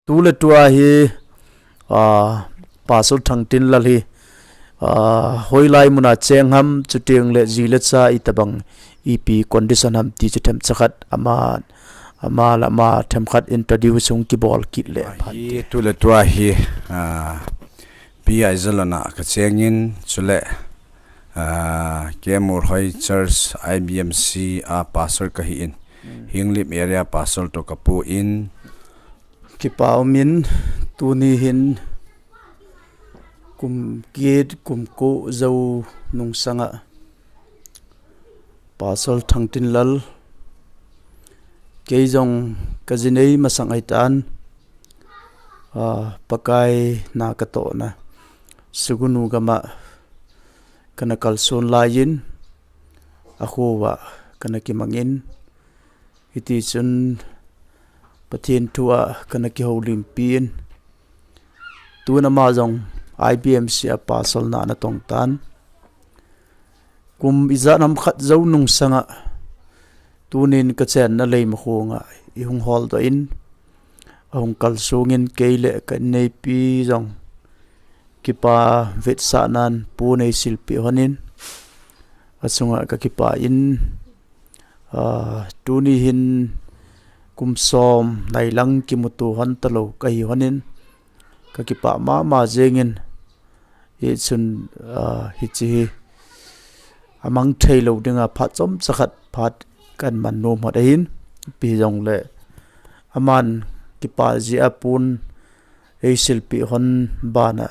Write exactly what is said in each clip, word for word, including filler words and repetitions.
Tu le tua hi, ah, Pastor Thangtinlal hi, ah, hoilai muna cheng ham, chuteng le ji le cha itobang ipi condition ham ti chu themcha khat ama, ama le ama themkhat introduce hung kibol kit le. Hi tu le tua hi, ah, P I Zalona ka chengin, chule, ah, Kemurhoi Church I B M C a pastor ka hi in, Hinglip area pastor to ka pu in, Kipa umin tuni hin kum get kum ko jou nungsanga Pastor Thangtinlal kei jong ka jinei masang ahitan, ah, Pakai na ka tohna Sugnu gama kana kalson laiyin, akhoa kana kimangin, hiti chun Pathen thu a kana kihoulimpi in, tun ama jong I B M C a pastor na ana tong tan. Kum ijat ham khat jou nungsanga tunin ka chenna Leimakhong a ihung holdoh in, ahung kalsongin kei le ka inneipi jong kipa vetsahnan pu nei silpeh honin, achunga ka kipa in, ah, tuni hin kum som nailang kimuto hon talou ka hi honin, ka kipa mama jengin, hichun, ah, hiche hi amang thei lou dinga phat chomcha khat phat kan man nom hot ahin, ipi jongle aman kipa jeh a pun ei silpeh hon bana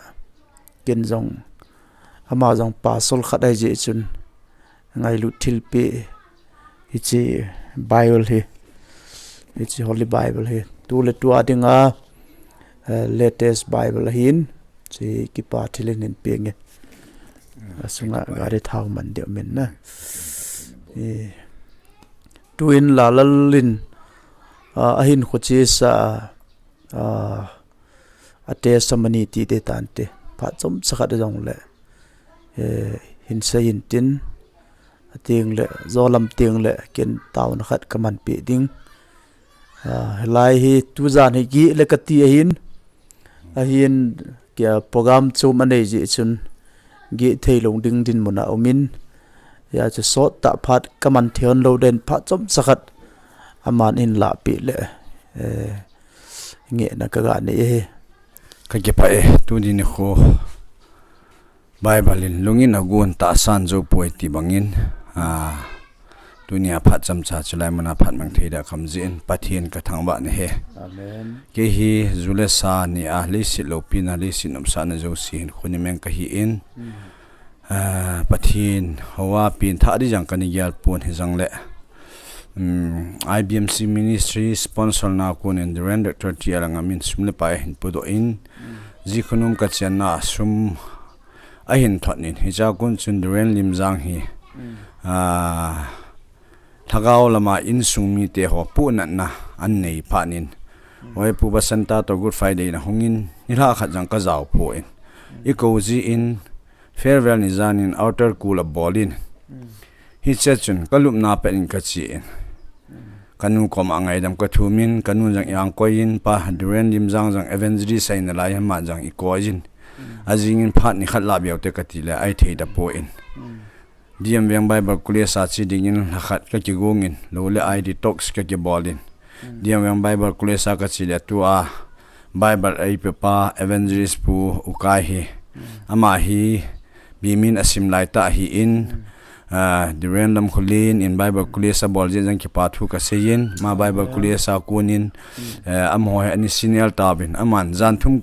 ken jong ama jong pastor khat ahi jeh chun ngailut thilpeh hiche Bible hi, hiche Holy Bible hi tu le tua dinga, eh, latest Bible ahin, hiche kipa thil in hin penge. Asunga gari thao man deuh min na. Eh, tuin Lalal in, ah, ahin khoche sa, ah, a testimony ti te tante. Phat chomcha khat jongle, eh, hin seiyin tin, ateng le, jolam teng le, ken taona khat ka manpeh ding. Ah, hilai hi tujan hi gih le kati ahin, ahin kia program chom anei jeh chun gih thei lou ding dinmun a umin, hijeh chun sot tah phat ka man thei hon lou den phat chomcha khat aman ahin lahpeh le, eh, ngehna ka ga nei e. Ka kipah e, tuni nikho Bible in lungin agon tahsan jou poi ti bangin, ah, tunia phat chomcha chulai muna phat mang thei da kam jin Pathen ka thangvah nahi. Amen. Kei hi ju le sa nia leiset loupina, leiset nopsahna jouse hin khonung meng ka hi in, ah, Pathen hoa pengthah ding jong kana gel pon hijongle, um, I B M C Ministry sponsor na konin Reverend Doctor T L Angam in sum le pai ahin pudoh in, ji khonung ka chenna sum ahin thot in, hicha kon chun Reverend Limjang hi, ah, lhagao lama insung mite ho puhnatna anei phat in, hoi Pu Basanta to Good Friday na hungin, nilhah khat jong ka jao pon, i kou jin, farewell ni janin altar call abol in, hiche chun ka lupna pet in ka chen, ka nu koma ngaidam ka thumin, ka nu jong i-ang koiyin, Pa Duren Limjang jong evangelist ahi nalai, ama jong i koiyin. Ajingin phat nikhat lah beh te ka ti le, ahi thei tapon. D M Veng Bible College a che dingin lhakhat ka kigongin, lou le I D talks ka kibolin. D M Veng Bible College a ka che le tua Bible eipe pa Evangelist Pu Ukai hi. Ama hi B.Min asim lai tah ahin, ah, Duren Lamkholen in Bible College abol jeh jong kipa thu ka seiyin, ama Bible College a konin, eh, amaho hi ani senior tauvin, aman jan thum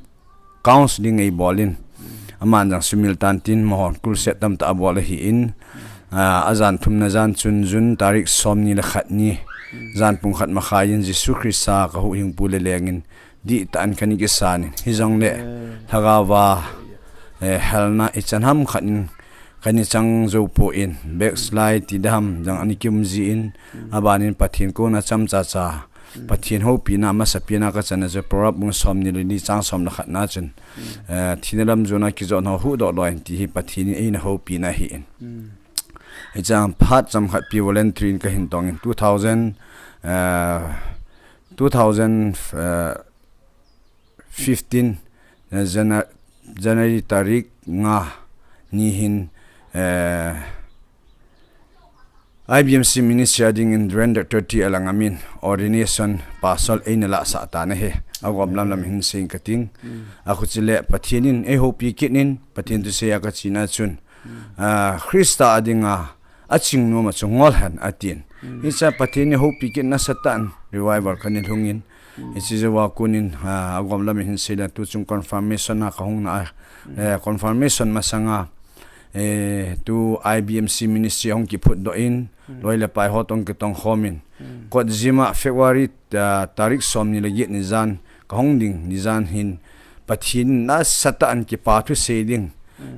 counseling eibolin. Aman jong sumil tan tin, amahon crusade tamtah abol ahin, ah, ajan thumna jan chun June tarik somni le khat ni, jan pung khat makhai in Jesu Christa ka huhhingpu le lengin, dihtah in kana kisan in, hijongle, lhagao va, eh, helna ichan ham khat in kana chang jou pon, backslide ti ding ham jong ana kium jin, abanin Pathen kona cham chacha, Pathen houpina, masapina ka channa chu Proverb bung somni le ni chang som le khat na chun, eh, thina lam jona kijotna huhdoh lou in ti hi Pathen in eina houpina ahin. Hichang phat chomkhat pi voluntary in ka hin tongin two thousand, eh, two thousand, eh, fifteen, eh, Jana-, January tarik nga ni hin, eh, I B M C Ministry a dingin Reverend Doctor T L Angam in ordination pastor eina lahsah tan ahi. Agom lamlam hin seiyin kating. Akhuchile Pathen in eihoupi kit in, Pathen thusei a kachena chun, ah, Christa a dinga aching nom a chu ngol hen atin. Hiche a Pathen in eihoupi kit nasatah in revival kana lhungin. Hiche jouva konin, ah, agom lam in hin seile tuchung confirmation a kahung na a, eh, confirmation masanga, eh, tu I B M C ministry ahung kiphutdoh in, loi le pai ho toh kitongkhom in. Kotjim a February, ah, tarik somni le get ni jan, kahung ding ni jan hin, Pathen in nasatah in kipa thu sei ding.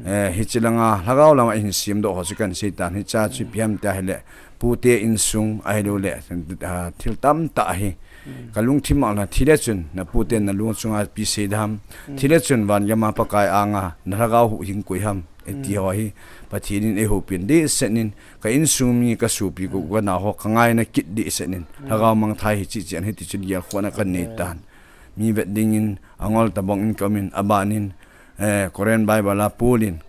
Eh, hiche langa, lhagao lama hin semdoh ho chu kahin sei tan, hiche a chu ipi ham tia ahile, pute insung ahilouleh, ah, thil tamtah ahi. Kalungthim a la, thile chun, napute nalung chunga ipi sei ding ham. Thile chun, van gam a Pakai anga, nalhagao huhhing koi ham. Iti ho hi, Pathen in eihoupin dehset in, ka insung mi, kasopi, ka u, kanao ho, kangaina kit dehset in, lhagao mangthai hiche chen, hiti chun gelkhohna kanei tan. Mi vet dingin, angol tabang in kaum in, abanin, eh, Korean Bible a pulin,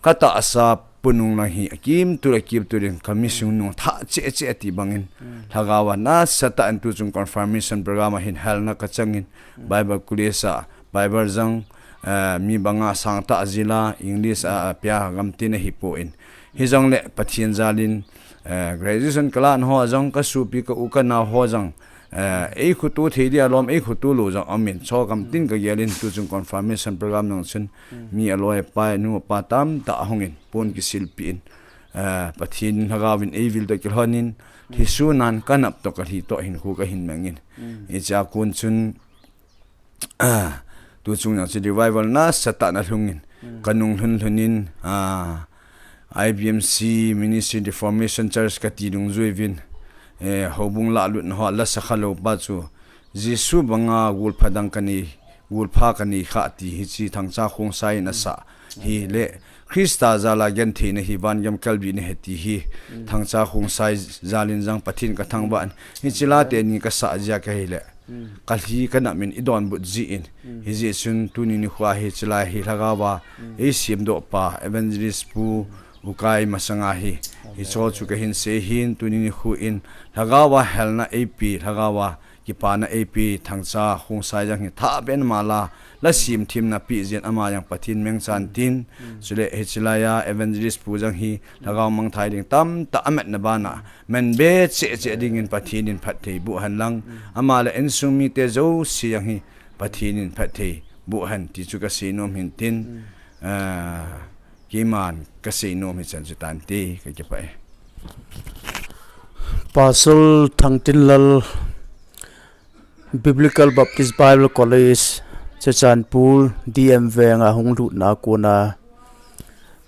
katahsa punung lang hi, akimtul, akimtul in, kamisung nung thah cheh cheh ti bangin, lhagao a nasatah in tuchung confirmation program a hin helna kachangin, Bible college a, Bible jong, eh, mi banga sangtah jila, English a, apia gamtin ahipon. Hijongle Pathen jalin, eh, graduation kalan ho jong kasopi ka u kanao ho jong, eh, eikhutu thei dia lom eikhutu lou jong aumin. Chogam tin kagelin tuchung confirmation program nung chun mi aloi apai, anu apa tamtah ahungin, pon kisilpi in, eh, Pathen lhagao in eivil toh kilhonin, thisun nan kanap toh kalhi toh hinkho kahin mangin. Hiche a kon chun, ah, tuchung jong chu revival nasatah in alhungin, kanung lhun lhunin, ah, I B M C Ministry Reformation Church kati nungjui uvin, eh, houbung lahlutna ho lasa khalou pa chu, Jesu banga golpha dang kanei, golpha kanei kha ti hiche Thangcha Khongsai in asah hile, Christa jala gentheina hi van gam kalbina ahi ti hi, Thangcha Khongsai jalin jong Pathen kathangvah in, hiche la teni kasah jeh a kahile, kalhi kanam in eidonbut jin, hijeh chun tuni nikho a hiche la hi lhagao a eisemdoh pa Evangelist Pu Ukai masanga hi, hiche chu kahin sei hin, tuni nikho in lhagao a helna eipe, lhagao a kipana eipe, Thangcha Khongsai jong hi thahbeh in ama la, la semthemna peh jeh in ama jong Pathen mangchan tin, chule hiche laiya Evangelist Pu jong hi lhagao mangthai ding tamtah amatna bana, man be cheh cheh dingin Pathen in phatthei boh hen lang, ama le insung mite jouse jong hi Pathen in phatthei boh hen ti chu kasei nom hin tin, ah, keiman kasei nom hichan chu tante, kakipah e. Pastor Thangtinlal, Biblical Baptist Bible College, Churachandpur, D M venga hung lutna kona,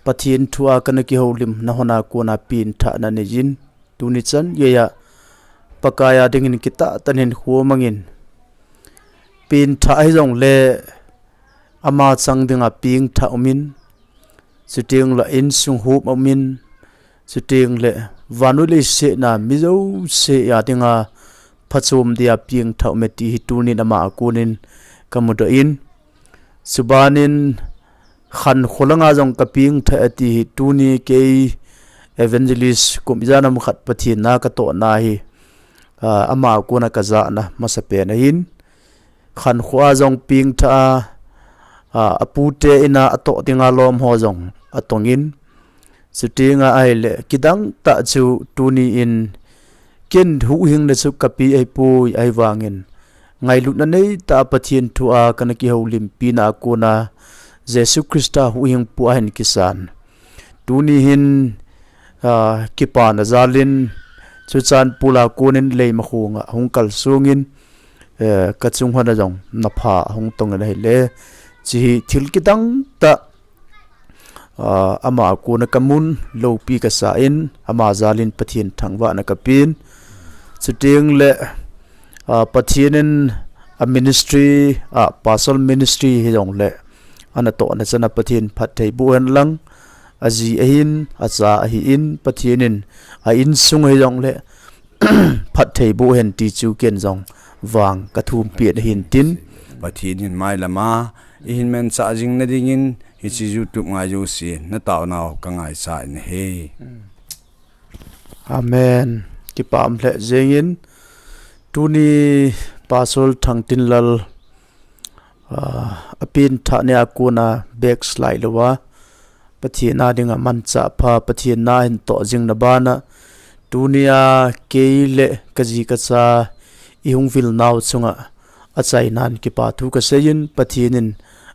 Pathen thu a kana kihoulimna hon a kona pengthahna neijin, tuni chan geiya Pakai a dingin kitah tah in hinkho mangin, pengthah hijongle ama chang dinga pengthah aumin, chutengle insung hop aumin, chutengle vannoi leiset a mi jouse a dinga phachom dia pengthah aume ti hi tunin ama a konin kamudoh in, chubanin khankho langa jong kapengthah e ti hi tuni kei Evangelist kum ijat ham khat Pathen na katohna hi, ah, ama a kona kajahna masapen ahin, khankho a jong pengthah a, ah, apute in a atoh dinga lom ho jong atongin, chutenga ahile kidang tah chu tuni in ken huhhingna chu kape ahipoi, ahivangin ngailutna neitah a Pathen thu a kana kihoulimpina a kona Jesu Christa huhhingpu a hin kisan, tuni hin, ah, kipana jalin Churachandpur a konin Leimakhong a hung kalsongin, eh, kachung hon a jong napha hung tongin ahile, hiche hi thil kidang tah, ah, ama a kona kamun loupi kasan, ama jalin Pathen thangvahna kapen. Chutengle, ah, Pathen in a ministry, ah, pastor ministry hijongle, anatohna chana Pathen phatthei boh hen lang, aji ahin, acha ahin, Pathen in a insung hijongle, phatthei boh hen ti chu ken jong vang kathumpi ahin tin, Pathen in mailam a ihin manchah jing nading in hiche YouTube ngai jouse nataonau kangaichat in ahi. Amen. Kipah lheh jeng in, tuni Pastor Thangtinlal, ah, apen thah nia kona backslide louva, Pathen a dinga manchah pha, Pathen na hin toh jing na bana, tunia kei le kaji kacha ihung vil nau chunga achainan kipathu kasei in, Pathen in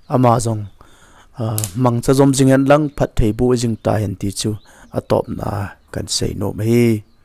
ama jong, ah, mangcha jom jing hen lang phatthei boh jing tahen ti chu atopna a kahin seinom ahi.